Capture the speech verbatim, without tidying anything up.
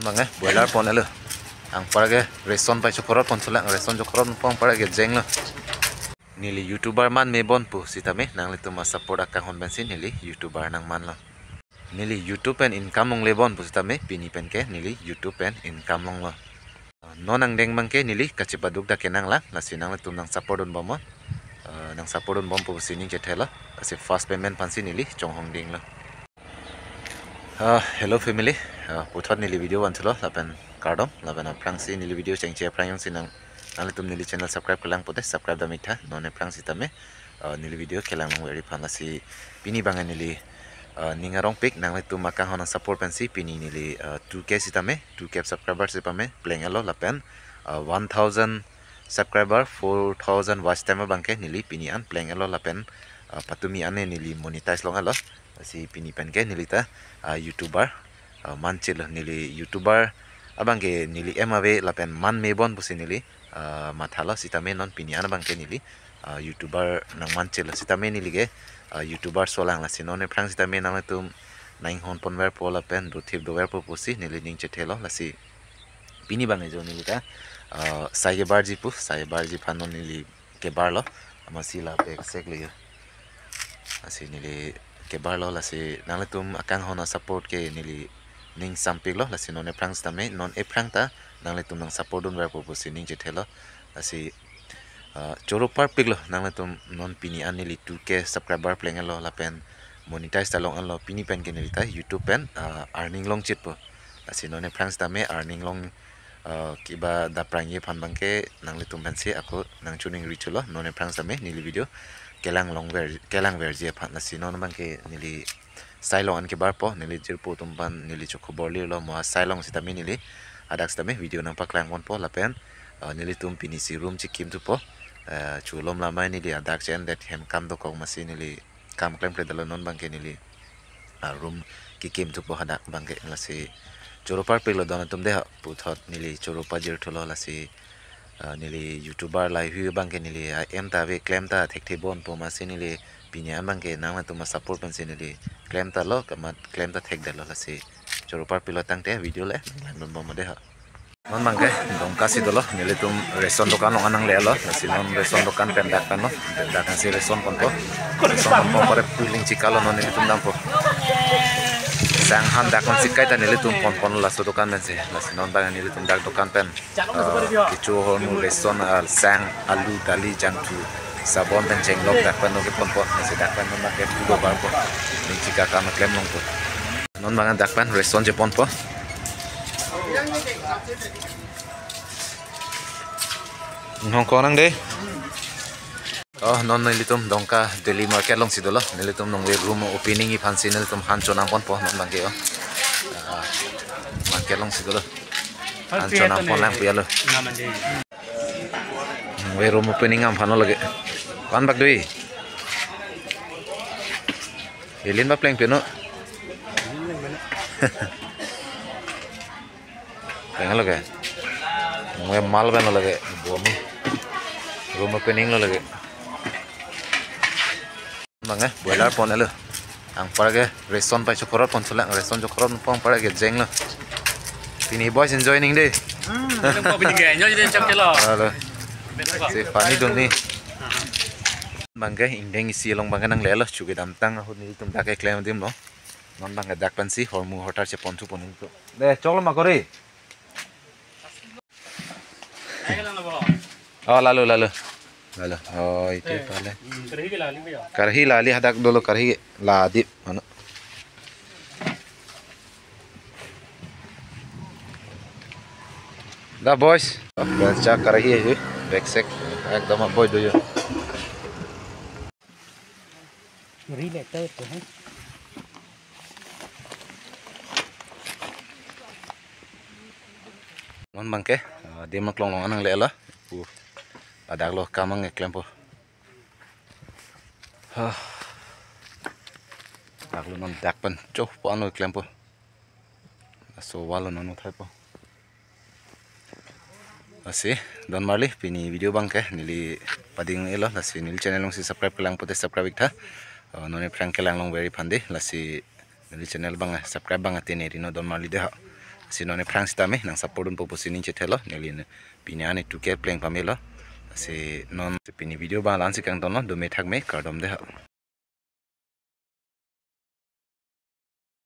Mane boiler pon elo. Anparke reson pai chokorot pon sulang, reson chokorot pon anparke jenglo. Neli YouTuber man me bon pu sitame nanglitum a-support akanghon pensi neli YouTuber nangmanlo. Neli YouTube pen income longle bon pu sitame pini penke neli YouTube pen income longlo. Non angdeng abangke neli kachepaduk dak kenanglang, lasi nanglitum nang-support dunbom non. Eh, nang-support dunbom pusi ning chethelo. Lasi first payment aphansi neli chonghong dinglo. Ah, hello family. Ah, puthot neli video vanthulo lapen kardom, lapen aphrangsi neli video chengche aphrang jongsi nang, nanglitum neli channel subscribe kelang pote subscribe dam iktha, non aphrang sitame, ah, neli video kelang longver-i aphan. Lasi pini abang neli, ah, ning arongpik, nanglitum akanghon a-support pensi pini neli, ah, two K sitame, two K subscriber sitame pleng elo lapen, ah, one thousand subscriber, four thousand watch time abangke neli pini an pleng elo lapen, ah, patumi an neli monetize long elo. Lasi pini penke neli ta, ah, YouTuber, ah, manchelo, neli YouTuber abangke neli aim ave lapen man me bon pusi neli, ah, mathalo sitame non pini an abangke neli, ah, YouTuber nangmanchelo sitame neli ke, ah, YouTuber solang, lasi non aphrang sitame nanglitum nang-inghon ponverpo lapen dothip doverpo pusi neli ning chethelo. Lasi pini abang ejo neli ta, ah, sai kebarji pu, sai barji aphan non neli kebarlo, amatsi la back sek le yo. Lasi neli kebarlo, lasi nanglitum akanghon a-support ke neli ning sampiklo, lasi non aphrang sitame, non aphrang ta nanglitum nang-support dunverpo pusi ning chethelo. Lasi, ah, choro parpiklo, nanglitum non pini an neli two K subscriber pleng elo lapen monetize ta long anlo, pini penke neli ta YouTube pen, ah, earning longchitpo. Lasi non aphrang sitame earning long, ah, keba daprangji aphan abangke nanglitum pensi ako nangchoningri thulo, non aphrang sitame neli video kelang longver, kelangverji aphan. Lasi non abangke neli sai long an kebarpo, neli jirpo atum aphan neli chokhoborlilo, mo sai long sitame neli hadak sitame video nangpaklang ponpo lapen, ah, nelitum pinisi room chikim thupo, ah, chulom lamai neli hadak chen det hem kam dokok amatsi neli kam klemkledetlo, non abangke neli, ah, room kikim thupo hadak abangke. Lasi choro parpiklo don atum de ha, puthot neli choro pajir thulo, lasi, ah, neli YouTuber lahai abangke neli a-aim ta ave klem ta thekthe bon pu amatsi neli pini an abangke nanglitum a-support pensi neli klem talo, kamat klem ta thekdetlo, lasi choro parpiklo tangte video le nanglang dunbom de ha. Non abangke Dongka si dolo, nelitum reson dokan long an nangle elo, lasi non reson dokan pen dak penlo, dak pensi reson ponpo, reson ponpo pare puling chikalo non nelitum dampo. Sang han dak pensi kaita nelitum ponpon laso dokan pensi, lasi non abang nelitum dak dokan pen, eh, kecho ahormu reson, eh, sang, alu, dali, jangthu, sabon pen chenglok dak pen non keponpo, lasi dak pen non abangke pulo barpo, ning chika kam klem longpo. Non abang dak pen reson cheponpo. Hong Kong nang de. Oh, non nelitum Dongka daily market alongsi dolo. Nelitum nonve room opening aphansi nelitum han chonang ponpo non abangke, oh. Ah, market alongsi dolo. Han chonang pon lang pu alo. Nonve room opening aphan lo lake. Pan bak dui. Ilin ba pleng peno. Pengen lo ke? Nonve mal pen lo lake. Bomi. Room opening lo lake. Mane boiler pon elo. Anparke reson pai chokorot pon sulang, reson chokorot pon anparke jenglo. Pini boys enjoy ning de. Hmm, pini ke enjoy de chap kelo. Halo. Si pani dun ni. Abangke ingdeng isi along abangke nangle elo, chuke damtang ahut nelitum dak keklem adim lo. Non abangke dak pensi hormu hortar chepon thupon nelitum. De, choklo ma kori. Oh, lalo, lalo. Lalo. Oh, ite pale. Karhi lali hadak dolo, karhi la dip, mano. Da boys, belcha karhi ajo, back sek, ekdom boy dojo. Ri le to to hai. Non abangke, ah, adim aklong long an nangle elo. Pu. Ladak lo kam nangklempo. Hah. Dak lo non dak pen choh po ano klempo. Laso wall lo non uthaipo. Lasi, don marli, pini video abangke neli pading elo, lasi neli channel alongsi subscribe kelang pote subscribe iktha. Oh, non aphrang kelang longver-i aphan de, lasi neli channel abang, subscribe abang atene ri non don marli de ha. Si non aphrang sitame nang support dunpo pusi ning chethelo, neli ne pini ani tu ke pleng pamelo. Si non si pini video abang la-an si kangtonlo, dome thakme, kardom dei ho.